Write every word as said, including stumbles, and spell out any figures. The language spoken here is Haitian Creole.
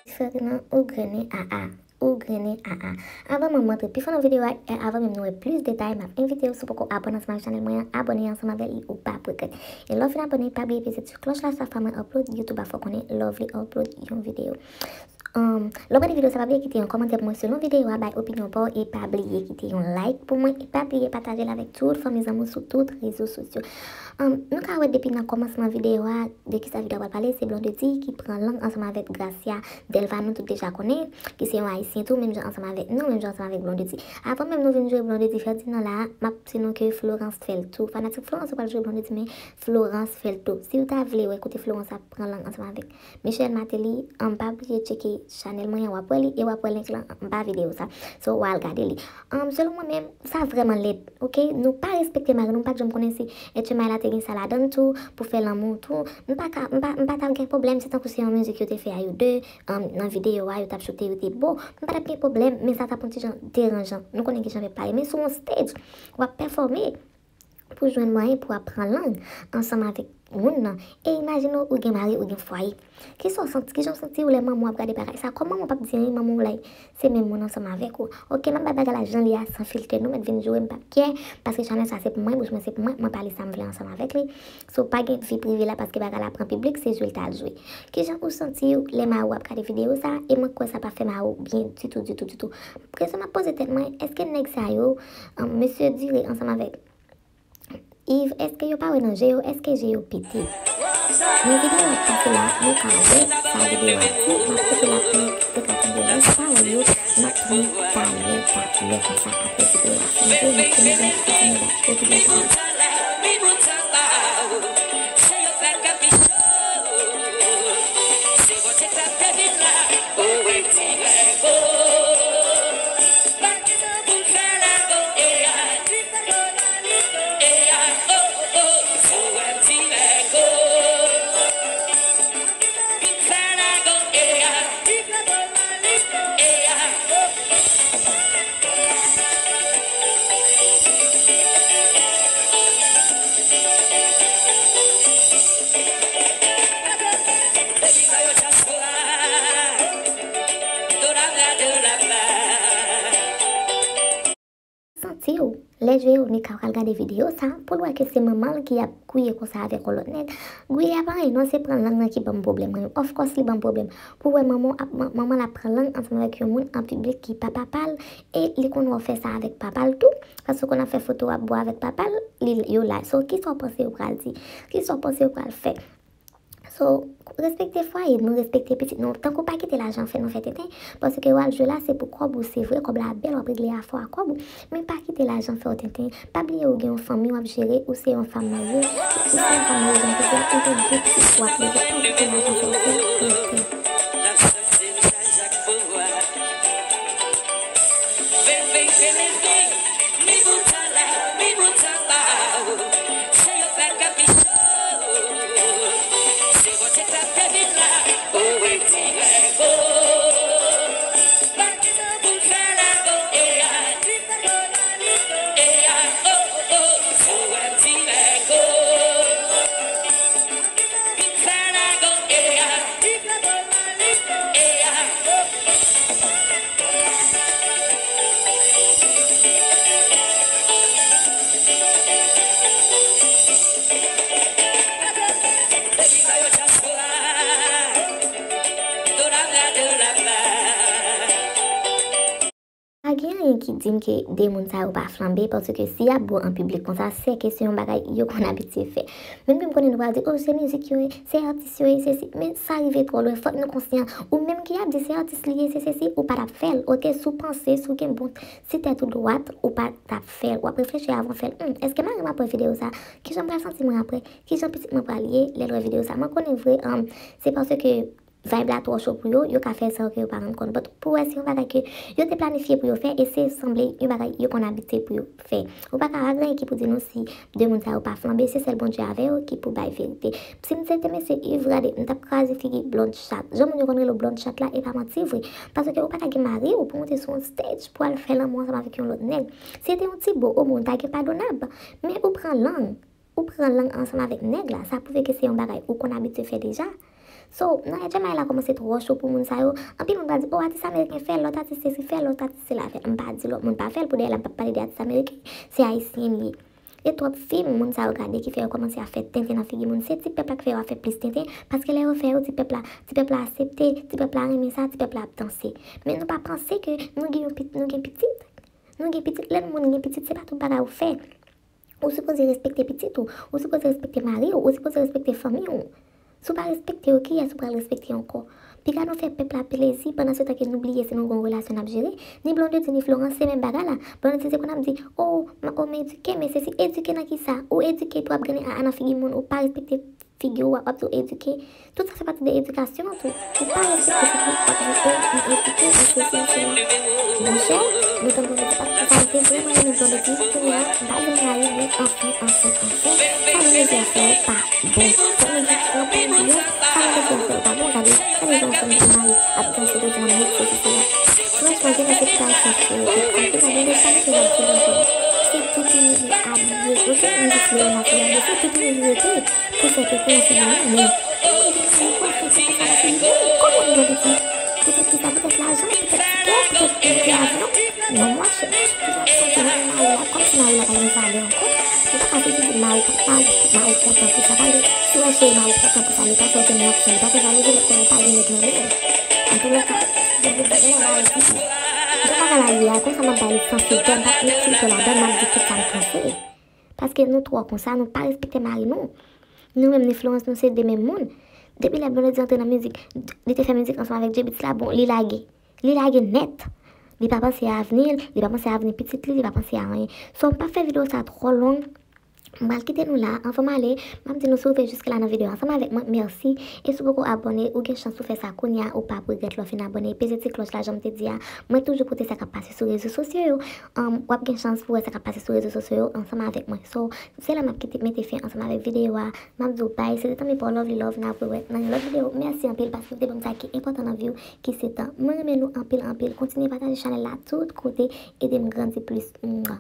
Diferan ou grennen aa. Ou grennen aa. Avan menm m antre pi fon nan videyo a, e avan menm nou wè plis detay, m ap envite w, si w poko abòne ansanm avèk chanèl mwen an, abòne ansanm avèk li, ou p ap regrèt. E lè w fin abòne, pa bliye peze ti klòch la, chak fwa mwen upload, YouTube a fè w konnen lè w vle upload yon videyo. Um, lè w gade videyo sa, pa bliye kite yon kòmantè pou mwen selon videyo a, bay opinyon pa w, e pa bliye kite yon like pou mwen, e pa bliye pataje l avèk tout fanmi zanmi w sou tout rezo sosyo. Um, nou ka wè depi nan kòmansman videyo a, de kisa videyo a pral pale, se Blondedy ki pran lang ansanm avèk Gracia Delva, nou tout deja konnen, ki se yon ayisyen tou, menm jan ansanm avèk nou, menm jan ansanm avèk Blondedy. Avan menm nou vin jwe Blondedy Ferdinand la, m ap di nou ke Florence fè l tou. Fanatik Florence yo pral jwe Blondedy, men Florence fè l tou. Si w ta vle wè kote Florence ap pran lang ansanm avèk Michel Martelly, um, pa bliye tcheke chanèl mwen an, w ap wè li, e w ap wè link lan anba videyo sa. So, w al gade li. Um, selon mwen menm, sa vrèman lèd, oke? Nou pa respekte mari nou, m pa t janm konnen si H M I la te gen sa ladan l tou, pou fè lanmou tou. M pa ka, m pa, m pa t ap gen pwoblèm, se tankou se yon mizik yo te fè a yo de, um, nan videyo a, yo t ap choute, yo te bo. M pa t ap gen pwoblèm, men sa t ap yon ti jan deranjan. Nou konnen ki jan pèp pale, men sou yon stage, w ap pèfòme pou jwenn mwayen pou w ap pran lang ansanm avèk moun nan. E imajine w, ou gen mari, ou gen fwaye. Kisa w santi, kijan w santi w lè manman w ap gade bagay sa? Kòman manman w p ap di anyen, manman w la se menm moun ansanm avèk ou? Oke, m ap bay bagay la jan li a, san filtè, nou mèt vin joure, m p ap kè, paske chanèl sa se pou mwen, bouch mwen se pou mwen, mwen pale sa m vle ansanm avèk li. So, pa gen vi prive la, paske bagay la pran piblik, se jwe l t al jwe. Kijan ou santi w lè mari w ap gade videyo sa? E mwen kwè sa pa fè mari w byen ditou, ditou, ditou. Kesyon m ap poze tèt mwen, èske nèg sa yo, um, mesye Dire ansanm avèk Yves, èske yo pa wè nan je yo? Èske je yo pete? Men videyo a ap pase la, nou ka wè sa videyo a di. M ap kite la pou nou te ka tande rès pawòl yo. N ap tounen talè, talè konsa apre videyo a fin jwe, nou tounen jwenn kontinye la epi lè sa. Santi w, lè je yo, Nika pral gade videyo sa, pou l wè ke se manman l ki ap gouye konsa avèk yon lòt nèg. Gouye a pa anyen non, se pran lang nan ki ban m pwoblèm mwen. Of course, li ban m pwoblèm. Pou wè manman w ap, man-, manman l ap pran lang ansanm avèk yon moun an piblik ki pa papa l, e li konn wè w fè sa avèk papa l tou, paske w konn ap fè foto w ap bo avèk papa l, li, yo la. So, kisa w panse yo pral di? Kisa w panse yo pral fè? So, respekte fwaye nou, respekte pitit nou. Tankou pa kite lajan fè nou fè tenten, paske w al jwe la, se pou kòb ou, se vre, kòb la bèl, w ap regle afè w ak kòb ou. Men pa kite lajan fè w tenten. Pa bliye ou gen yon fanmi w ap jere, ou se yon fanm marye, ou se yon fanm marye, jan m te di a, ou gen de pitit w ap leve, pa kite lajan fè w fè tenten. Pa gen anyen ki di m ke de moun sa yo pa flanbe, paske si y ap bo an piblik konsa, sèke se yon bagay yo konn abitye fè. Menm ke m konnen nou pral di, "Oh, se mizik yo ye, se atis yo ye, se si." Men sa rive twò lwen, fòk nou konsyan. Ou menm ki ap di se atis li ye, se se si, ou pa t ap fè l. Oke, si w panse, si w gen bon, si tèt ou dwat, ou pa t ap fè l. W ap reflechi avan w fè l. Hmm, èske mari m ap wè videyo sa? Kijan m pral santi mwen apre? Kijan pitit mwen pral ye lè l wè videyo sa? Mwen konnen vre, um, se paske vibe la twò cho pou yo, yo ka fè san ke yo pa rann kont. But pou wè se yon bagay ke yo te planifye pou yo fè, e se sanble yon bagay yo konn abitye pou yo fè. Ou pa ka gen anyen ki pou di nou si de moun sa yo pa flanbe, se sèl Bondye avè yo ki pou bay verite. Si m se te mesye Yves, gade, m t ap kraze figi Blonde Chat. Jan moun yo konn rele w Blonde Chat la, e pa manti vre. Paske ou pa ka gen mari w pou w monte sou yon stage pou al fè lanmou ansanm avèk yon lòt nèg. Si te yon ti bo, omwen w ta gen padonab. Men ou pran lang. Ou pran lang ansanm avèk nèg la, sa pwouve ke se yon bagay ou konn abitye fè deja. So, nan H M I la kòmanse twò cho pou moun sa yo. Anpil moun pral di, "O, atis ameriken fè l, lòt atis sesi fè l, lòt atis sela fè l." M pa di lòt moun pa fè l, pou dèyè la m p ap pale de atis ameriken. Se ayisyen li ye. E twòp fim moun sa yo gade ki fè yo kòmanse ap fè tenten nan figi moun. Se ti pèp la ki fè yo ap fè plis tenten, paske lè yo fè yo, ti pèp la, ti pèp la aksepte, ti pèp la renmen sa, ti pèp la ap danse. Men nou pa panse ke nou gen yon pit-, nou gen pitit. Nou gen pitit, lè moun gen pitit, se pa tout bagay ou fè. Ou sipoze respekte pitit ou, ou sipoze respekte mari w, ou sipoze respekte fanmi w. Si w pa respekte yo, kiyès ou pral respekte ankò? Piga nou fè pèp la plezi pandan se tan ke nou bliye si nou gen yon relasyon n ap jere. Ni Blondedy ni Florence se menm bagay la. Blondedy se konn ap di, "O, m, o, m edike, men sesi." Edike nan kisa? Ou edike pou ap grennen aa nan figi moun, ou pa respekte figi w, w ap di w edike. Tout sa fè pati de edikasyon an tou. Ou pa respekte figi w, w ap di, "O, m edike, m sesi, m sela." Monchè, nou tann Blondedy, pa sa m te vrèman renmen Blondedy, kounye a, m pa janm rayi, men anfen, anfen, anfen, sa Blondedy ap fè yo pa bon. Sa Blondedy ap fè yo pa bon, gade, gade jan yon fanm ki mari ap danse devan nèg, sesi, sela. Franchman, gen nèg ki pral fè fè yo ekri, e pa Blondedy sa mete l ap di Blondedy. Se tout moun li abiye, oke, m jis leve makiyaje, se tout moun li rete. Pou fè ke konnen se li menm, men. Ou gen mari, ou ap fè tout sa nan figi moun. Kòman w gen pitit? Poutèt kisa? Poutèt lajan, poutèt ti kè, poutèt kè avyon? Non, monchè. Poutèt sa ke mari la, kòmsi mari la pa gen valè ankò. Ou pa ka soti di mari, mari, mari kontan pou sa. Pale, si w wè cheri mari kontan pou sa, li pa fè okenn reyaksyon, li pa fè jalouzi, lè konnen w pa gen nèg nan men w. Antoulèka, gen de bagay la mari ki jan bagay la ye a, konsa m ap bay li sans filtè, m p ap met filtè ladan, m ap di tout sa m panse. Paske nou twò konsa, nou pa respekte mari nou. Nou menm ni Florence, nou se de menm moun. Depi lè Blondedy antre nan mizik, li te fè mizik ansanm avèk J-Beatz la, bon, li lage. Li lage nèt. Li pa panse a avni l, li pa panse a avni pitit li, li pa panse a anyen. So, m p ap fè videyo sa twò long. M pral kite nou la, anvan m ale, m ap di nou si w rive jiske la nan videyo ansanm avèk mwen, mèsi. E si w poko abòne, ou gen chans pou fè sa kounye a, ou p ap regrèt lè w fin abòne. Peze ti klòch la, jan m te di a. Mwen toujou pote sa k ap pase sou rezo sosyo yo. Um, w ap gen chans pou wè sa k ap pase sou rezo sosyo yo ansanm avèk mwen. So, se la m ap kite mete fen ansanm avèk videyo a. M ap di w bye, se te Tanmi pa w Lovely Love, n ap rewè nan yon lòt videyo. Mèsi anpil paske w te ban m sa ki enpòtan nan vi w, ki se tan. Mwen renmen nou anpil, anpil. Kontinye pataje chanèl la tout kote, ede m grandi plis. Mwa.